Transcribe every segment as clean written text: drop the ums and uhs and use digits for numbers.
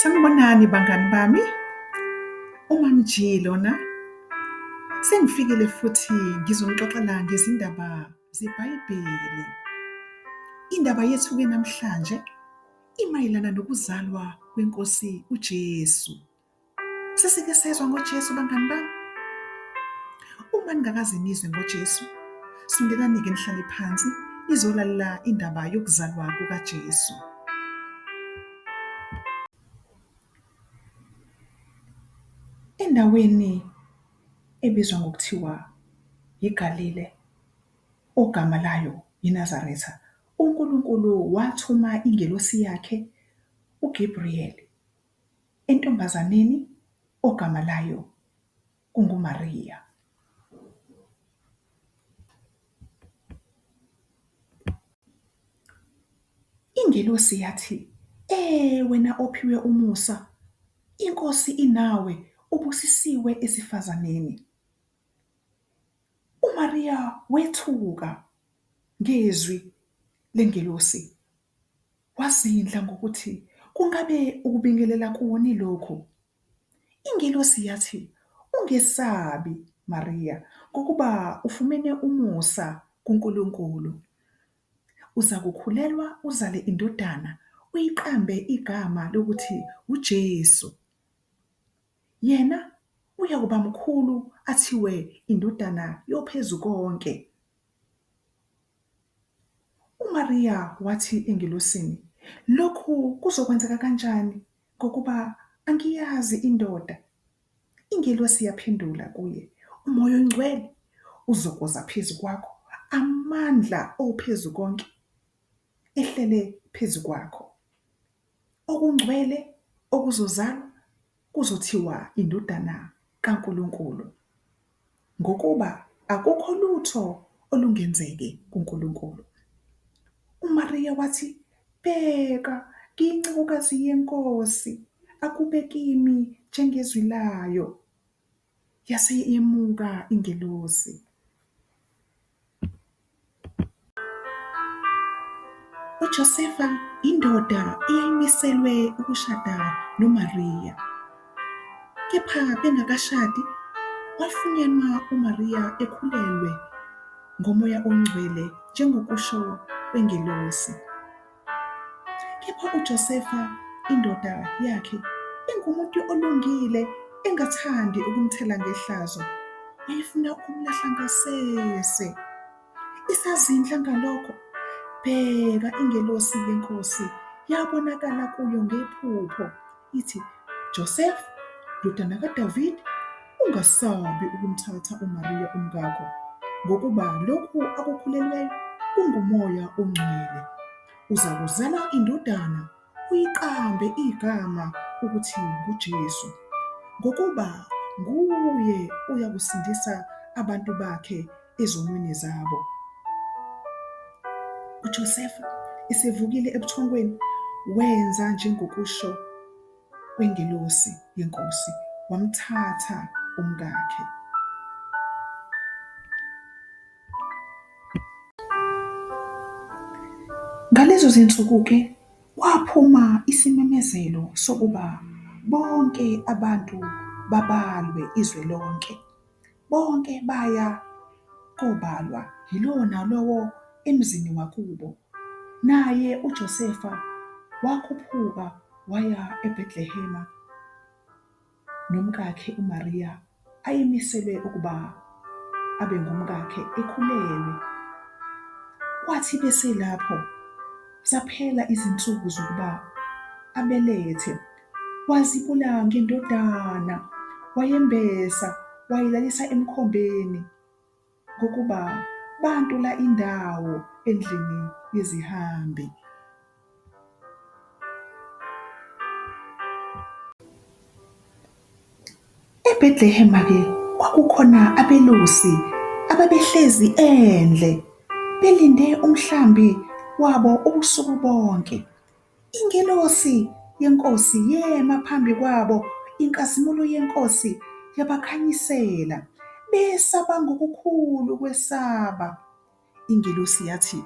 Sanibonani bangani bami, uMam G lona. Sengifikile futhi ngizonixoxela ngezindaba zeBhayibheli. Indaba yethu-ke namhlanje imayelana nokuzalwa kweNkosi uJesu. Sesike sezwa ngoJesu bangani bami? Uma ningakaze nizwe ngoJesu, sondelani-ke nihlale phansi nizolalela indaba yokuzalwa kukaJesu. Endaweni ebizwa ngokuthiwa iGalile, ogama layo iNazaretha, uNkulunkulu wathuma ingelosi yakhe uGabriel entombazaneni ogama layo kunguMariya. Ingelosi yathi, "Eh wena ophiwe umusa, iNkosi inawe, ubusisiwe esifazaneni." UMariya wethuka ngezwi lengelosi, wazindla ngokuthi kungabe ukubingelela kuni lokhu. Ingelosi yathi, "Ungesabi Mariya, ngokuba ufumene umusa kuNkulunkulu. Uzakukhulelwa uzale indodana, uyiqambe igama lokuthi uJesu. Yena uyakuba mkhulu athiwe iNdodana yoPhezukonke." UMariya wathi engelosini, "Lokhu kuzokwenzeka kanjani, ngokuba angiyazi indoda?" Ingelosi yaphendula kuye, "UMoya oNgcwele uzokuza phezu kwakho, amandla oPhezukonke ehlele phezu kwakho. Okungcwele okuzozalwa kuzothiwa iNdodana kaNkulunkulu, ngokuba akukho lutho olungenzeki kuNkulunkulu." UMariya wathi, "Bheka, ngiyincekukazi yeNkosi, akube kimi njengezwi layo." Yase iyemuka ingelosi. UJosefa indoda eyayimiselwe ukushada noMariya. Kepha bengakashadi, wafunyanwa uMariya ekhulelwe ngoMoya oNgcwele njengokusho kwengelosi. Kepha uJosefa indoda yakhe engumuntu olungile, engathandi ukumthela ngehlazo, wayefuna ukumlahla ngasese. Isazindla ngalokho, bheka ingelosi yeNkosi yabonakala kuyo ngephupho ithi, "Josefa, ndodana kaDavide, ungasabi ukumthatha uMariya umkakho, ngokuba lokhu akukhulelweyo kunguMoya oNgcwele. Uzakuzala indodana, uyiqambe igama ukuthi nguJesu, ngokuba nguye oyakusindisa abantu bakhe ezonweni zabo." UJosefa esevukile ebuthongweni wenza njengokusho kwengelosi yeNkosi, wamthatha umkakhe. Ngalezo zinsuku-ke kwaphuma isimemezelo sokuba bonke abantu babalwe izwe lonke. Bonke baya kobalwa, yilowo nalowo emzini wakubo. Naye uJosefa wakhuphuka waya eBhetlehema nomkakhe uMariya ayemiselwe ukuba abe ngumkakhe ekhulelwe. Kwathi beselapho zaphela izinsuku zokuba abelethe, wazibula ngendodana, wayembesa, wayilalisa emkhombeni, ngokuba bantula indawo endlini yezihambi. EBhetlehema-ke kwakukhona abelusi ababehlezi endle belinde umhlambi wabo ubusuku bonke. Ingelosi yeNkosi yema phambi kwabo, inkazimulo yeNkosi yabakhanyisela, besaba ngokukhulu ukwesaba. Ingelosi yathi,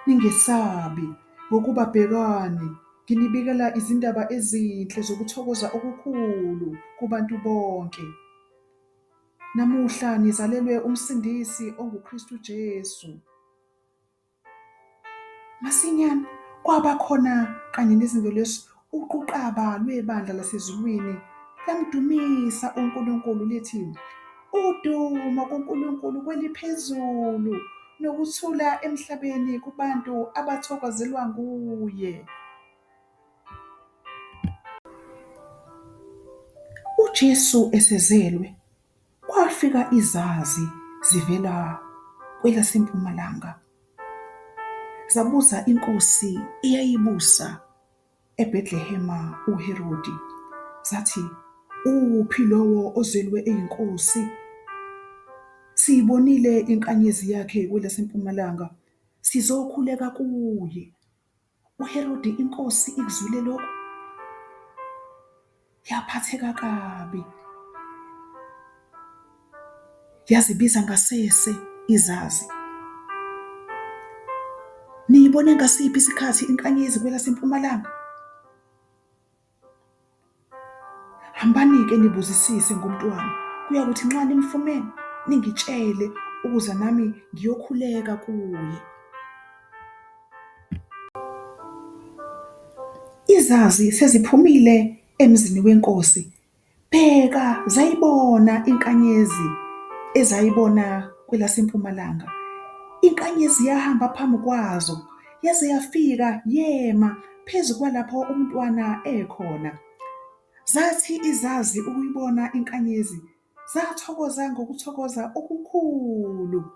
"Ningesabi, ngokuba bhekani, Nginibikela izindaba ezinhle zokuthokoza okukhulu kubantu bonke. Namuhla nizalelwe uMsindisi onguKristu Jesu. Masinyane kwaba khona kanye nezingelosi uquqaba lwebandla lasezulwini lamdumisa uNkulunkulu lithi, udumo kuNkulunkulu kweliphezulu, nokuthula emhlabeni kubantu abathokozelwa nguye. UJesu esezelwe, kwafika izazi zivela kwelasempumalanga, zabuza inkosi eyayibusa eBhetlehema uHerodi, zathi, uphi lowo ozelwe eyinkosi? Siyibonile inkanyezi yakhe kwelasempumalanga, sizokhuleka kuye. UHerodi inkosi ikuzwile lokhu, yaphatheka kabi, yazibiza ngasese izazi. Niyibone ngasiphi isikhathi inkanyezi kwelasempumalanga? Hambani-ke nibuzisise ngomntwana, kuyakuthi nxa nimfumene ningitshele ukuze nami ngiyokhuleka kuye. Izazi seziphumile emzini wenkosi, bheka zayibona inkanyezi ezayibona kwelasempumalanga. Inkanyezi yahamba phambi kwazo yaze yafika yema phezu kwalapho umntwana ekhona. Zathi izazi ukuyibona inkanyezi zathokoza ngokuthokoza okukhulu.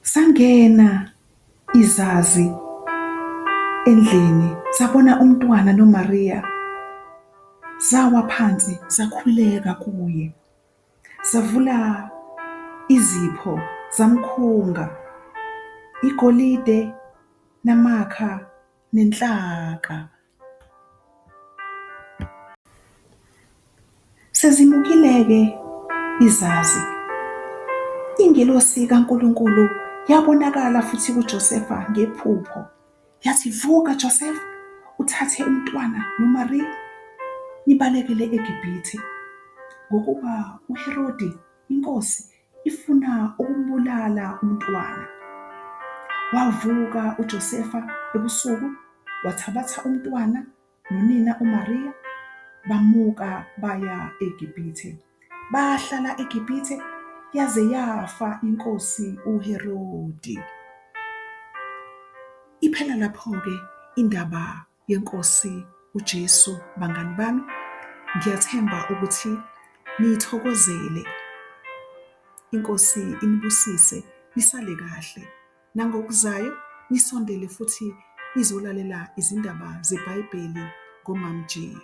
Sangena izazi endlini sabona umntwana noMariya, zawa phansi zakhuleka kuye. Zavula izipho zamkhunga, igolide namakha nenhlaka. Sezimukile-ke izazi, ingelosi kaNkulunkulu yabonakala futhi kuJosefa ngephupho, yathi, vuka Josefa, uthathe umntwana noMariya, nibalekele eGibhithe, ngokuba uHerodi inkosi ifuna ukumbulala umntwana. Wavuka uJosefa ebusuku, wathabatha umntwana nonina uMariya, bamuka baya eGibhithe. Bahlala eGibhithe yaze yafa inkosi uHerodi. Iphela lapho-ke indaba yenkosi uJesu, bangani bami. Ngiyathemba ukuthi niyithokozele. INkosi inibusise, nisale kahle. Nangokuzayo nisondele futhi nizolalela izindaba zeBhayibheli ngoMam G.